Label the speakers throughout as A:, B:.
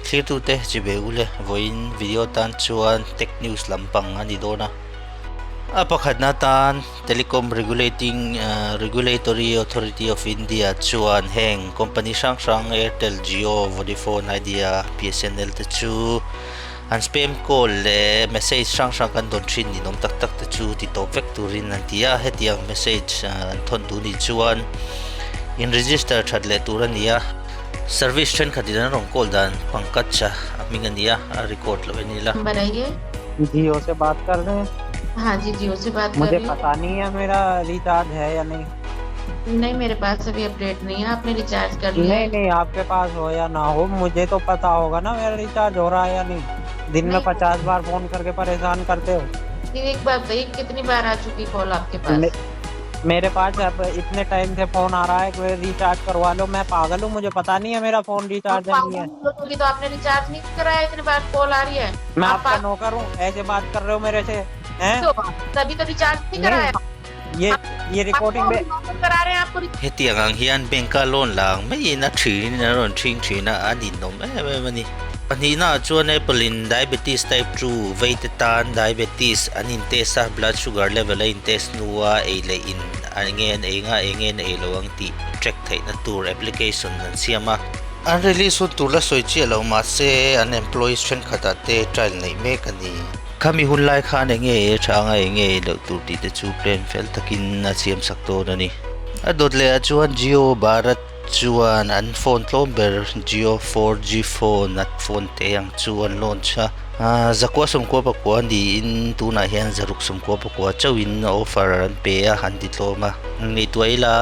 A: Thlirtute chibe ule vawiin video tan chuan tech news lampang a ni dawn a. A pakhatna tan Telecom Regulating Regulatory Authority of India chuan heng company hrang hrang Airtel, Jio, Vodafone, Idea, BSNL te chu an spam call leh message hrang hrang kan dawn thin ninawm tak tak te chu ti tawp vek turin an ti a. Hetiang message an thawn duh nih chuan in register that leh tur a ni a. Service thenkhatin an rawn call dan Pankaj a hming a ni a, a record loh en ila.
B: Jio से बात कर रहे हैं
C: हाँ जी जियो से बात कर
B: मुझे
C: रही हूँ
B: पता नहीं है मेरा रिचार्ज है या नहीं
C: नहीं मेरे पास अभी अपडेट नहीं है आपने रिचार्ज कर लिया
B: नहीं
C: है
B: नहीं आपके पास हो या ना हो मुझे तो पता होगा ना मेरा रिचार्ज हो रहा है या नहीं दिन में
C: नहीं
B: पचास बार फोन करके परेशान करते हो
C: ये एक बात बताइए कितनी बार आ चुकी कॉल आपके पास
B: मे, मेरे पास अब इतने टाइम से फोन आ रहा है कि रिचार्ज करवा लो मैं पागल हूँ मुझे पता नहीं है मेरा फोन
C: आप
B: रिचार्ज है नहीं है
C: पागल हो तो आपने रिचार्ज नहीं कराया इतनी बार कॉल आ रही है
B: मैं
C: आप
B: आपका
C: पागल
B: नौकर हूँ ऐसे बात कर रहे हो मेरे से हैं
C: हो तभी तो रिचार्ज नहीं
B: नहीं
C: कराया
B: ये
C: आप
B: ये रिकॉर्डिंग
C: आपको
B: में
C: नौकर करा रहे हैं आपको
A: Hetiang ang hian bank a loan la ang maiin a thin in a rawn thing thin a, a ninawm em em a ni. Pahnihna ah chuan Apple in diabetes type 2 vei te tan diabetes an in test a, blood sugar level a in test hnua ei leh in eng nge an ei nga eng nge an ei lo ang tih track theihna tur application an siam a. An release hun tur la sawi chiah lo mahse an employees thenkhatah te trial neih mek a ni. Khami hun lai khan eng nge ei tha anga eng nge ei loh tur tih te chu plan fel takin a siam sak dawn a ni. A dawt leh ah chuan Jio Bharat chuan an phone tlawm ber Jio 4G phone a phone te ang chu an launch a. Zakua sawmkua pakua niin tunah hian zaruk sawmkua pakua chauhin offer an pe a, an ti tlawm a. Ngaihtuah ila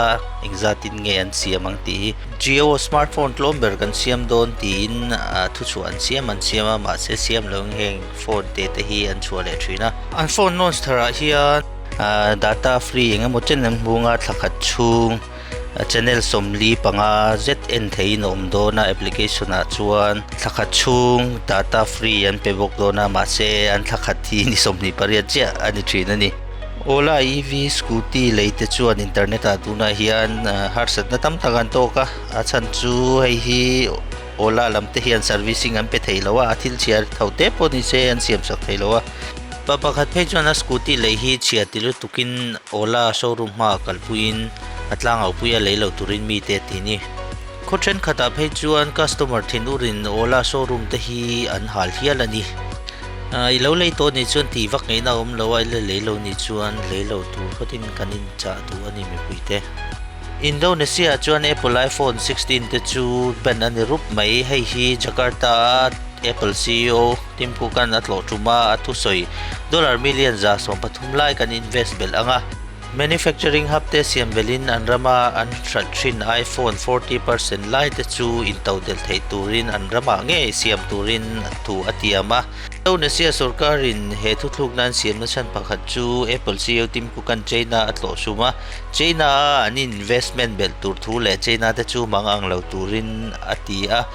A: engzatin nge an siam ang tih hi. Jio smartphone tlawm ber kan siam dawn tiin thuchhuah an siam an siam a, mahse siam lo heng phone te te hi an chhuah leh thin a. An phone launch tharah hian data free eng emaw chen an hmung a, thla khat chhung. Channel 45 zet en theihin a awm dawn a application ah chuan thla khat chhung data free an pe bawk dawn a mahse an thla khat hi ni 28 chiah a ni thin a ni. Ola EV scooty lei te chuan internet ah tunah hian harsatna tam tak an tawk a a chhan chu hei hi Ola lam te hian servicing an pe thei lo a a thil chhiar tho te pawh ni se an siam sak thei lo a. Pa pakhat phei chuan a scooty lei hi chhia ti lutukin Ola showroom hmaah kalpuiin a tlangaupuia lei lo turin mite a ti ni. Khaw thenkhatah phei chuan customer thinur-in Ola showroom te hi an hal hial a ni. I lo lei tawh nih chuan tih vak ngeihna a awm lo a, i la lei lo nih chuan lei lo tur phawtin kan inchah duh a ni mipuite. Indonesia-ah chuan Apple iPhone 16 te chu ban a ni rup mai. Hei hi Jakarta-a Apple CEO Tim Cook-a'n a tlawh tum a, a thusawi dollar million 130 lai kan invest belh ang a. Manufacturing hub te siam belhin an rama an hralh thin iPhone 40% lai te chu intodelh theih turin an ramah ngei siam turin thu a tiam a. Indonesia sorkarin he thuthlukna an siamna chhan pakhat chu Apple CEO Tim Cook-a'n China a tlawh sum a. China-a an investment belh tur thu leh China te chu mang ang lo turin a ti a.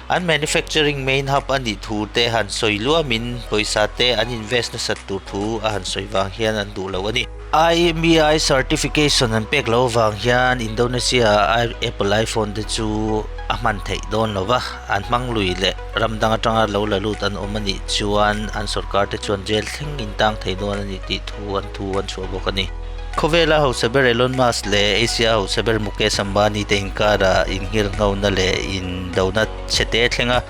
A: An manufacturing main hub a nih thu te han sawi luamin pawisa te an invest nasat tur thu a han sawi vang hian an duh lo a ni. IMEI certification an pek loh vang hian Indonesia-a Apple iPhone te chu a hman theih dawn lo va, an hmang lui leh ram dang atanga lo la lut an awm a nih chuan an sorkar te chuan jail thleng in tang thei dawn a ni tih thu an thu an chhuah bawk a ni. Khawvela hausa ber Elon Musk leh Asia hausa ber Mukesh Ambani te inkara innghirnghona leh indona chhe te thleng a,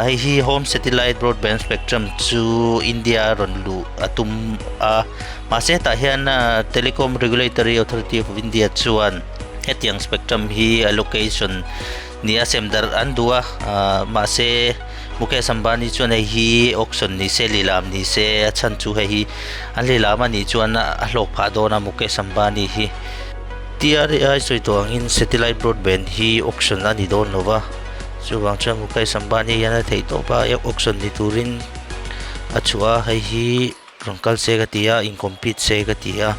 A: hei hi home satellite broadband spectrum chu India a rawn luh a tum a, mahse hetah hian Telecom Regulatory Authority of India chuan hetiang spectrum hi allocation ni a sem darh an duh a, mahse Mukesh Ambani chuan hei hi auction ni se lilam ni se a chhan chu hei hi an lilam a nih chuan a hlawk phah dawn a Mukesh Ambani hi. TRAI sawi tawh angin satellite broadband hi auction a ni dawn lo va, chuvang chuan Mukesh Ambani hian a theih tawp a auction ni turin a chhuah a, hei hi rawn kal se ka ti a, in compete se ka ti a,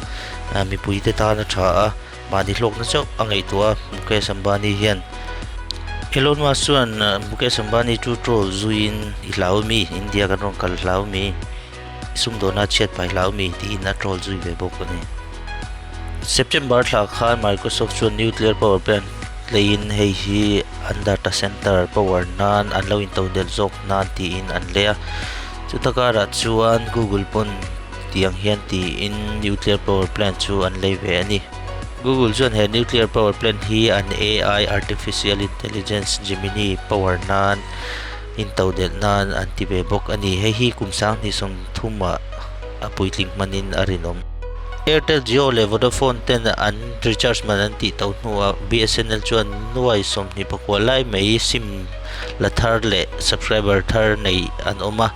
A: mipui te tan a tha a, mahni hlawkna chauh a ngaihtuah a Mukesh Ambani hian. Elon Musk chuan Mukesh Ambani chu troll zuiin i hlau mi, India kan rawn kal hlau mi, i sumdawna chhiat pai hlau mi tiin a troll zui ve bawk a ni. September thla khan Microsoft chuan nuclear power plant. Leiin hei hi an data center power nan an lo intodelh zawk nan tiin an lei a. Chuta karah chuan Google pawn tiang hian tiin nuclear power plant chu an lei ve a ni. Google chuan he nuclear power plant hi an AI artificial intelligence Gemini power nan intodelh nan an ti ve bawk a ni. Hei hi kum sanghnih sawmthumah a puitling hmanin a rinawm. Airtel, Jio leh Vodafone ten an recharge man an tih to hnuah BSNL chuan nuai 29 lai mai sim la thar leh subscriber thar nei an awm a.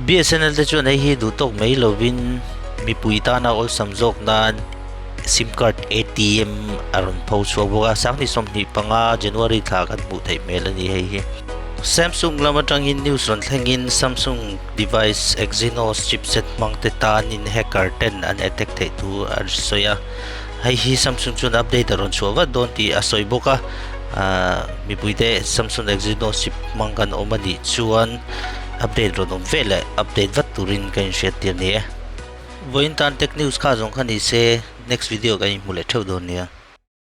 A: BSNL te chuan hei hi duh tawk mai lovin mipui tana awlsam zawk nan sim card ATM a rawn pho chhuak bawk a, 2025 January thla kan hmuh theih hmel a ni hei hi. Samsung lam atangin news rawn thlengin Samsung device Exynos chipset hmang te tanin hacker ten an attack theih thu a sawi a, hei hi Samsung chuan update a rawn chhuah vat dawn tih a sawi bawk a, ahh mipui te Samsung Exynos chip hmang kan awm a nih chuan update rawn awm ve leh update vat turin ka inhriat tir ni e. Vawiin tan tech news kha zawng kha ni se next video kan inhmu leh theuh dawn nia.